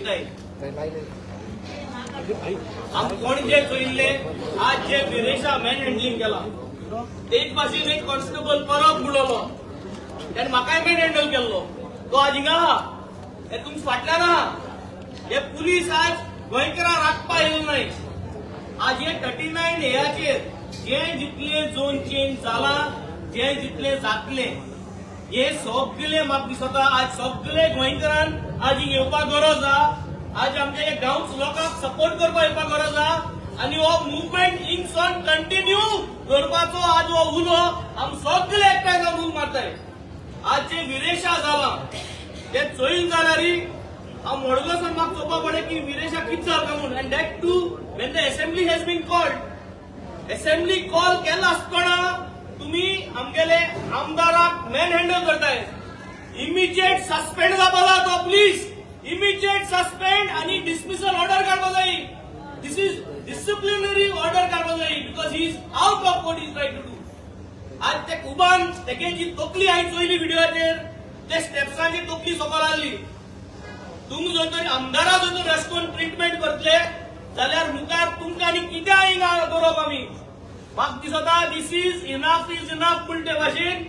उलयताय. आम पणजे चोयिल्ले, आज जे विरेशा man handling केला, तेच भाशेन एक कॉन्स्टेबल परब बुडवलो, त्याने म्हाकाय मॅन हँडल केल्लो, तो आज हिंगा आहा. हे तुमच्या फाटल्यान आहा. हे पुलीस आज गोंयकारां राखपा येयले नाय. आज हे 39 हेयाचेर जे जितले झोन चेंज जाला, जे जितले जातले, हे सगळे म्हाका दिसता आज सगळे गोंयकारान आज हिंग येवपाक गरज आहा. आज आमच्या हे गांवच लोकांक सपोर्ट करपाक येवपाक गरज आहा आनी हो मुवमेंट हिंगसोन कंटिन्यू करपाचो आज हो उलो आम सगळे एकठांय जावन उलो मारताय. आज जे विरेशा जाला ते चोयल जाल्यार हांव मडगांवसान म्हाका चोवपा पडलें की विरेशा कितें जाता म्हूण, and that too when the assembly has been called. Assembly call केला आसतना तुम्ही आमगेले आमदाराक मॅन हँडल करताय. इमिजिएट सस्पेंड जावपा जाय तो. प्लीज, इमिजिएट सस्पेंड आणि डिसमिसल ऑर्डर काडपा जाय. This is disciplinary order काडपा जाय because he is out of what he's right to do. आज ते कुबान तेगे जी तकली हांवें चोयली व्हिडिओचेर, ते स्टेप्सांची तकली सकयल आहली. तुमी जर तरी आमदारा जर तर अशें करून ट्रिटमेंट करतले जाल्यार मुखार तुमकां आनी कित्याक हिंगा दवरप आमी? म्हाका दिसता this is enough is enough. म्हणटे भाशेन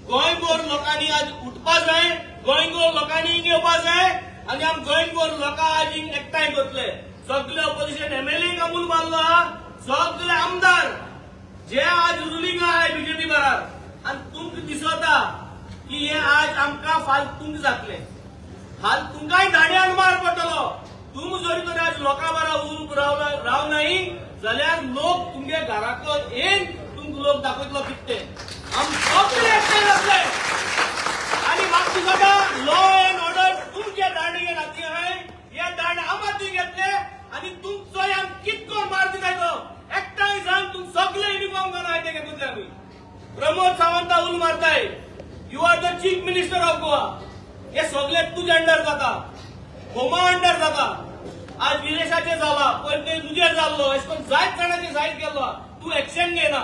गोंयभर लोकांनी आज उठपा जाय, गोंयभर लोकांनी हिंग येवपा जाय आनी आम गोंयभर लोकां आज हिंग एकठांय करतले. सगळे ऑपोजिशन एमएलए उलो मारलो आहा, सगळे आमदार जे आज रुलिंग आहाय बीजेपी बराबर. आनी तुमकां दिसता की हे आज आमकां फाल तुमकां जातले, हाल तुमकांय दांड्यान मार पडटलो. तुमी जरी तर आज लोकां बारा उरूंक राव नाही जाल्यार लोक तुमगे घराक येन तुमकां लोक दाखयतलो कितें तें. आम सगळे एकठांय जातले आनी म्हाका दिसता लॉ अँड ऑर्डर तुमचे दांडे घेवन हाती आहाय, हे दांडे आम हाती घेतले आनी तुमचोय आम कितको मार दिताय तो एकठांय जावन तुम सगळे युनिफॉर्म घालून आयते घेतले आमी. प्रमोद सावंता उल मारताय. You are the Chief Minister of Goa. हे सगळे तुजे अंडर जाता, होमा अंडर जाता. आज विरेशाचे जाला, पयर ते तुजेर जाल्लो, अशें करून जायत जाणांचे जायत गेल्लो, तूं एक्शन घेना.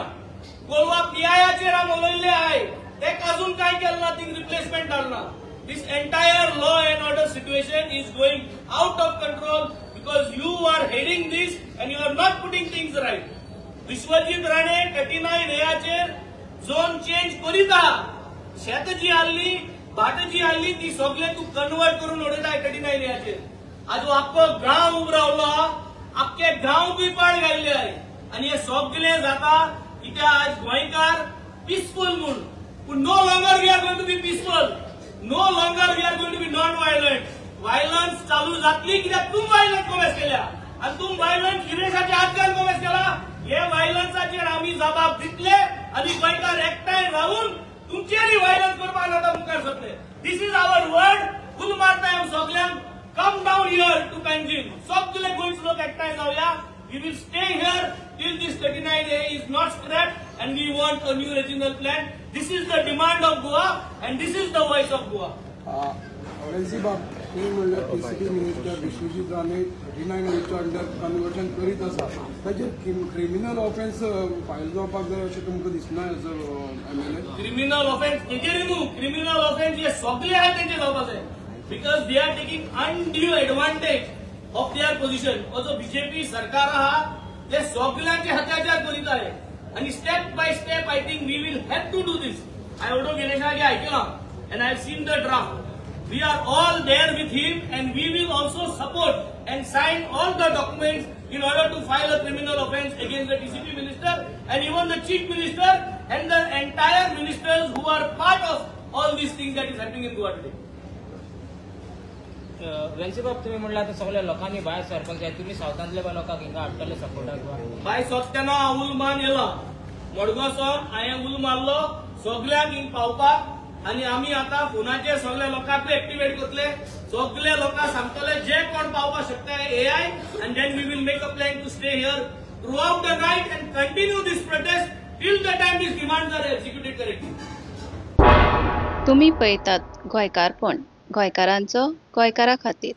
कोलवा पीआयआचेर आमी उलयल्ले आहाय, तेका अजून काय केलें ना, थिंग रिप्लेसमेंट धाडना. This entire law and order situation is going out of control because you are heading this and you are not putting things right. Vishwajit Rane 39 हेयाचेर झोन चेंज करीता. शेत जी आहली, भाट जी आहली, ती सगळे तूं कन्वर्ट करून उडयता 39 हेयाचेर. आज हो आख्खो गांव उबो रावलो आहा, आख्खे गांव बी पाड घाल्ले आहे आनी हे सगळे जाता कित्याक आज गोंयकार पिसफूल म्हूण. पूण no longer we are going to be peaceful, no longer we are going to be non violent. Violence चालू जातली कित्याक तुम व्हायलन्स कोमेस केल्या आनी तुम व्हायलन्स विरेशाच्या हातल्यान कोमेस केला. हे व्हायलन्साचेर आमी जबाब दितले आनी गोंयकार एकठांय रावून तुमचेरय व्हायलन्स करपाक आतां मुखार सरतले. This is our word. उलो मारताय आमी सगल्यांक, come down here to Panjim. सगळे गोंयचे लोक एकठांय जावया. We will stay here till this 39A is not scrapped and we want a new regional plan. This is the demand of Goa and this is the voice of Goa. Aurangzeb बाब, तुम्ही म्हणल्यार TCP minister Vishwajit Rane 39 एच्या under conversion करीत आसा, ताचेर criminal offence file जावपाक जाय अशें तुमकां दिसना as MLA? Criminal offence तेजेर न्हू, क्रिमिनल ऑफेन्स हे सगळे आहात तेंचे जावपा जाय because they are taking undue advantage of their position. हो जो बीजेपी सरकार आहा ते सगळ्यांचे अत्याचार करीत आहे आणि step by step I think we will have to do this. I एवढो विरेशागे आयकलां and I have seen the draft. We are all there with him and we will also support and sign all the documents in order to file a criminal offence against the TCP minister and even the Chief Minister and the entire ministers who are part of all these things that is happening in Goa today. वेलसी बाब, तुम्ही म्हणलं आता सगळ्या लोकांनी भायर सरपाक जाय. तुम्ही सावथांतले बा लोकांक हिंगा हाडटले सपोर्टाक बा? बाय सोदतना हांव उलो मारून येला मडगांवसून. हांवें उलो मारलो सगल्यांक हिंग पावपाक आनी आमी आतां फोनाचेर सगल्या लोकांक एक्टिवेट करतले. सगले लोकांक सांगतले, जे कोण पावपाक शकता येयाय and then we will make a plan to stay here throughout the night and continue this protest till the time these demands are executed correctly. तुमी पळयतात गोंयकारपण, गोंयकारांचो गोंयकारा खातीर.